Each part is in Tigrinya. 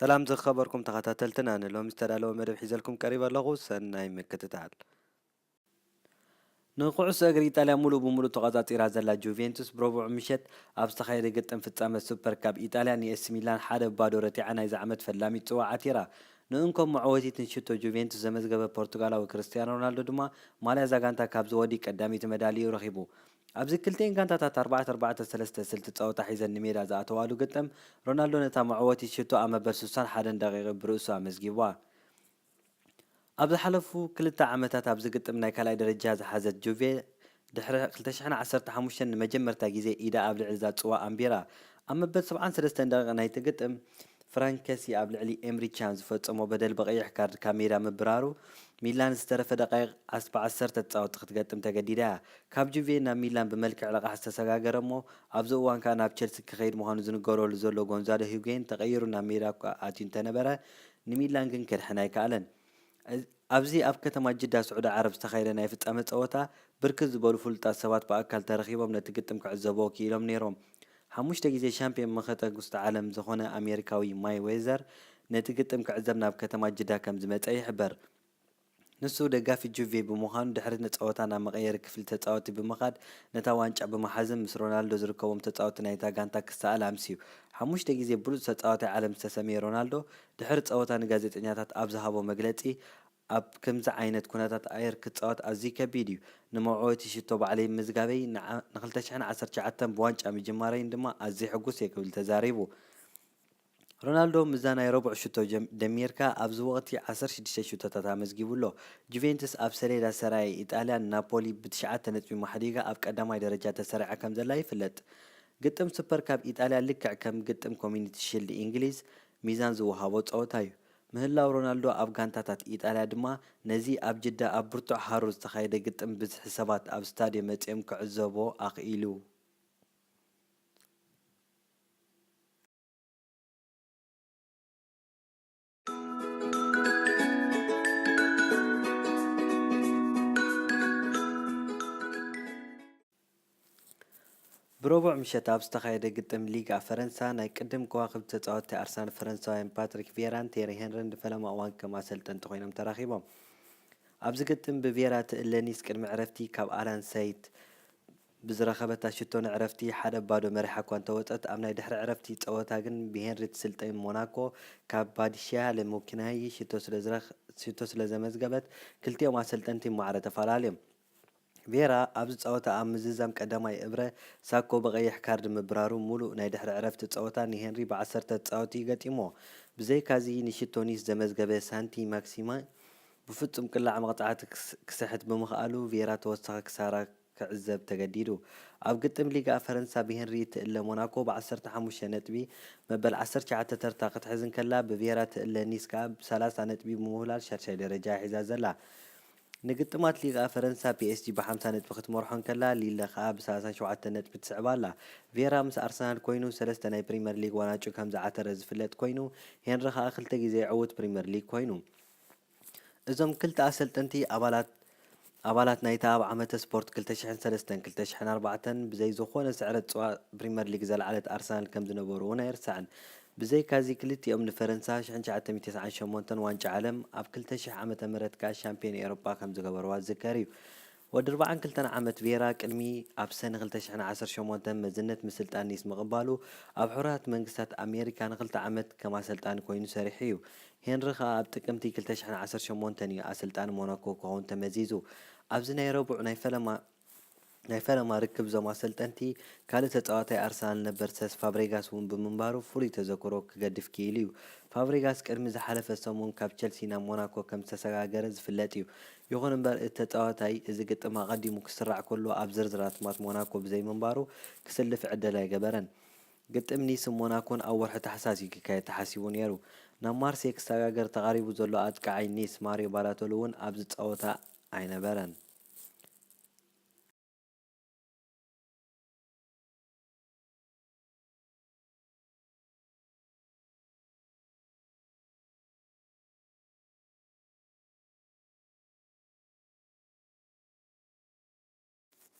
ሰላም ዝኸበርኩም ተኸታተልትና፣ ንሎሚ ዝተዳለወ መደብ ሒዘልኩም ቀሪበ ኣለኹ። ሰናይ ምክትታል። ንኩዕሶ እግሪ ኢጣልያ ሙሉእ ብሙሉእ ተቖጻጺራ ዘላ ጁቬንቱስ፣ ብረቡዕ ምሸት ኣብ ዝተኻየደ ግጥም ፍጻመ ሱፐር ካፕ ኢጣልያ ንኤሲ ሚላን ሓደ ባዶ ረቲዓ ናይዚ ዓመት ፈላሚት ጽዋዕ ዓቲራ። ንእንኮ መዕወቲት ንሽቶ ጁቬንቱስ ዘመዝገበ ፖርቱጋላዊ ክርስትያኖ ሮናልዶ ድማ ማልያ እዛ ጋንታ ካብ ዝወዲ ቀዳመይቲ መዳልዩ ረኺቡ። ኣብዚ ክልቲኤን ጋንታታት ኣርባዕተ ኣርባዕተ ሰለስተ ስልቲ ጸወታ ሒዘን ንሜዳ ዝኣተዋሉ ግጥም፣ ሮናልዶ ነታ መዕወቲት ሽቶ ኣብ መበል ስሳን ሓደን ደቂቕ ብርእሱ ኣመዝጊብዋ። ኣብ ዝሓለፉ ክልተ ዓመታት ኣብዚ ግጥም ናይ ካልኣይ ደረጃ ዝሓዘት ጁቬ፣ ድሕሪ ክልተ ሽሕን ዓሰርተ ሓሙሽተን ንመጀመርታ ግዜ ኢዳ ኣብ ልዕሊ እዛ ጽዋ ኣንቢራ። ኣብ መበል ሰብዓን ሰለስተን ደቂቕ ናይቲ ግጥም፣ ፍራንክ ከሲ ኣብ ልዕሊ ኤምሪ ቻን ዝፈጸሞ በደል ብቐይሕ ካርድ ካብ ሜዳ ምብራሩ፣ ሚላን ዝተረፈ ደቃይቕ ዓስ-፣ ብዓሰርተ ተጻወትቲ ክትገጥም ተገዲዳ እያ። ካብ ጁቬ ናብ ሚላን ብመልክዕ ለቓሕ ዝተሰጋገረ እሞ፣ ኣብዚ እዋን ከኣ ናብ ቸልሲ ክኸይድ ምዃኑ ዝንገረሉ ዘሎ ጎንዛሎ ሂጉዌን ተቐይሩ ናብ ሜዳ እኳ ኣትዩ እንተነበረ፣ ንሚላን ግን ከድሕን ኣይከኣለን። እዚ፣ ኣብዚ ኣብ ከተማ ጅዳ ስዑዲ ዓረብ ዝተኻየደ ናይ ፍጻመ ጸወታ፣ ብርክት ዝበሉ ፍሉጣት ሰባት ብኣካል ተረኺቦም ነቲ ግጥም ክዕዘብዎ ክኢሎም ነይሮም። ሓሙሽተ ግዜ ሻምፒዮን መኸተ ጉስጢ ዓለም ዝኾነ ኣሜሪካዊ ማይ ዌዘር፣ ነቲ ግጥም ክዕዘብ ናብ ከተማ ጅዳ ከም ዝመጸ ይሕበር። ንሱ ደጋፊ ጁቬ ብምዃኑ፣ ድሕሪ ጸወታ ናብ መቐየሪ ክፍሊ ተጻወትቲ ብምኻድ፣ ነታ ዋንጫ ብምሓዝን ምስ ሮናልዶ ዝርከቦም ተጻወትቲ ናይታ ጋንታ ክሰኣል ኣምስዩ። ሓሙሽተ ግዜ ብሉጽ ተጻዋታይ ዓለም ዝተሰምየ ሮናልዶ፣ ድሕሪ ጸወታ ንጋዜጠኛታት ኣብ ዝሃቦ መግለጺ፣ ኣብ ከምዚ ዓይነት ኩነታት ኣየር ክጻወት ኣዝዩ ከቢድ እዩ። ንመዕወቲ ሽቶ ባዕለይ ምዝጋበይ ንዓ-፣ ንክልተ ሽሕን ዓሰርተ ትሽዓተን ብዋንጫ ምጅማረይን ድማ ኣዝየ ሕጉስ እየ ክብል ተዛሪቡ። ሮናልዶ ምስዛ ናይ ረቡዕ ሽቶ ጀም-፣ ደሚርካ ኣብዚ ወቕቲ ዓሰርተ ሽዱሽተ ሽቶታት ኣመዝጊቡ ኣሎ። ጁቬንቱስ ኣብ ሰሌዳ ሰራየ ኢጣልያን ናፖሊ ብትሽዓተ ነጥቢ ማሕዲጋ ኣብ ቀዳማይ ደረጃ ተሰሪዓ ከም ዘላ ይፍለጥ። ግጥም ሱፐር ካፕ ኢጣልያ ልክዕ ከም ግጥም ኮሚኒቲ ሺልድ እንግሊዝ ሚዛን ዝወሃቦ ጸወታ እዩ። ምህላው ሮናልዶ ኣብ ጋንታታት ኢጣልያ ድማ ነዚ ኣብ ጅዳ ኣብ ብርቱዕ ሃሩር ዝተኻየደ ግጥም ብዝሒ ሰባት ኣብ ስታድዮም መጺኦም ክዕዘብዎ ኣኽኢሉ። ብረቡዕ ምሸት ኣብ ዝተኻየደ ግጥም ሊግ ኣብ ፈረንሳ፣ ናይ ቅድም ከዋኽብቲ ተጻወትቲ ኣርሰናል ፈረንሳውያን ፓትሪክ ቪየራን ቴሪ ሄንሪን ንፈለማ እዋን ከም ኣሰልጠንቲ ኮይኖም ተራኺቦም። ኣብዚ ግጥም ብቪየራ ትእለ ኒስ ቅድሚ ዕረፍቲ ካብ ኣላን ሰይት ብዝረኸበታ ሽቶ ንዕረፍቲ ሓደ ባዶ መሪሓ እኳ እንተወጸት፣ ኣብ ናይ ድሕሪ ዕረፍቲ ጸወታ ግን ብሄንሪ ትስልጠን ሞናኮ ካብ ባዲሽያ ለሞኪናይ ሽቶ ስለ ዝረኽ-፣ ሽቶ ስለ ዘመዝገበት፣ ክልቲኦም ኣሰልጠንቲ ማዕረ ተፈላለዮም። ቬራ ኣብዚ ጸወታ ኣብ ምዝዛም ቀዳማይ እብረ ሳኮ ብቐይሕ ካርድ ምብራሩ፣ ሙሉእ ናይ ድሕሪ ዕረፍቲ ጸወታ ንሄንሪ ብዓሰርተ ተጻወትቲ ገጢሞ። ብዘይካዚ ንሽቶ ኒስ ዘመዝገበ ሳንቲ ማክሲማ ብፍጹም ቅላዕ መቕጻዕቲ ክስ-፣ ክስሕት ብምኽኣሉ፣ ቬራ ተወሳኺ ክሳራ ክዕዘብ ተገዲዱ። ኣብ ግጥም ሊጋ ፈረንሳ ብሄንሪ ትእለ ሞናኮ ብዓሰርተ ሓሙሽተ ነጥቢ መበል ዓሰርተ ትሽዓተ ተርታ ክትሕዝ እንከላ፣ ብቬራ ትእለ ኒስ ከኣ ብሰላሳ ነጥቢ ብምውህላል ሻድሻይ ደረጃ ሒዛ ዘላ። ንግጥማት ሊጋ ፈረንሳ ፒኤስጂ ብሓምሳ ነጥቢ ክትመርሖ እንከላ፣ ሊለ ከኣ ብሰላሳን ሸውዓተን ነጥቢ ትስዕባ ኣላ። ቬራ ምስ ኣርሰናል ኮይኑ ሰለስተ ናይ ፕሪመር ሊግ ዋንጫ ከም ዝዓተረ ዝፍለጥ ኮይኑ፣ ሄንሪ ከኣ ክልተ ግዜ ዕዉት ፕሪመር ሊግ ኮይኑ። እዞም ክልተ ኣሰልጠንቲ ኣባላት፣ ኣባላት ናይታ ኣብ ዓመተ ስፖርት ክልተ ሽሕን ሰለስተን ክልተ ሽሕን ኣርባዕተን ብዘይ ዝኾነ ስዕረት ጽዋ ፕሪመር ሊግ ዘልዓለት ኣርሰናል ከም ዝነበሩ እውን ኣይርሳዕን። ብዘይካዚ ክልቲኦም ንፈረንሳ ሽሕን ትሽዓተ ሚእትን ተስዓን ሸሞንተን ዋንጫ ዓለም፣ ኣብ ክልተ ሽሕ ዓመተ ምህረት ከኣ ሻምፒዮን ኤውሮጳ ከም ዝገበርዋ ዝዝከር እዩ። ወዲ ኣርባዓን ክልተን ዓመት ቬራ ቅድሚ ኣብ ሰነ ክልተ ሽሕን ዓሰርተ ሸሞንተን መዝነት ምስልጣን ኒስ ምቕባሉ፣ ኣብ ሕቡራት መንግስታት ኣሜሪካ ንክልተ ዓመት ከም ኣሰልጣኒ ኮይኑ ሰሪሑ እዩ። ሄንሪ ከኣ ኣብ ጥቅምቲ ክልተ ሽሕን ዓሰርተ ሸሞንተን እዩ ኣሰልጣኒ ሞናኮ ክኸውን ተመዚዙ። ኣብዚ ናይ ረቡዕ ናይ ፈለማ፣ ናይ ፈለማ ርክብ እዞም ኣሰልጠንቲ፣ ካልእ ተጻዋታይ ኣርሰናል ነበር ሰስ ፋብሬጋስ እውን ብምንባሩ ፍሉይ ተዘክሮ ክገድፍ ክኢሉ እዩ። ፋብሬጋስ ቅድሚ ዝሓለፈ ሰሙን ካብ ቸልሲ ናብ ሞናኮ ከም ዝተሰጋገረ ዝፍለጥ እዩ። ይኹን እምበር እቲ ተጻዋታይ እዚ ግጥም ኣቐዲሙ ክስራዕ ከሎ ኣብ ዝርዝር ኣስማት ሞናኮ ብዘይምንባሩ ክስልፍ ዕድል ኣይገበረን። ግጥም ኒስን ሞናኮን ኣብ ወርሒ ታሕሳስ እዩ ክካየድ ተሓሲቡ ነይሩ። ናብ ማርሴይ ክሰጋገር ተቓሪቡ ዘሎ ኣጥቃዓይ ኒስ ማሪዮ ባላቶሊ እውን ኣብዚ ጸወታ ኣይነበረን።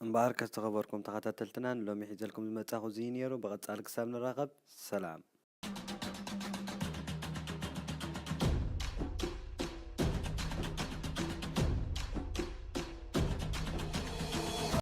እምበኣርከስ ዝተኸበርኩም ተኸታተልትና፣ ንሎሚ ሒዘልኩም ዝመጻኹ እዚ እዩ ነይሩ። ብቐጻሊ ክሳብ ንራኸብ፣ ሰላም።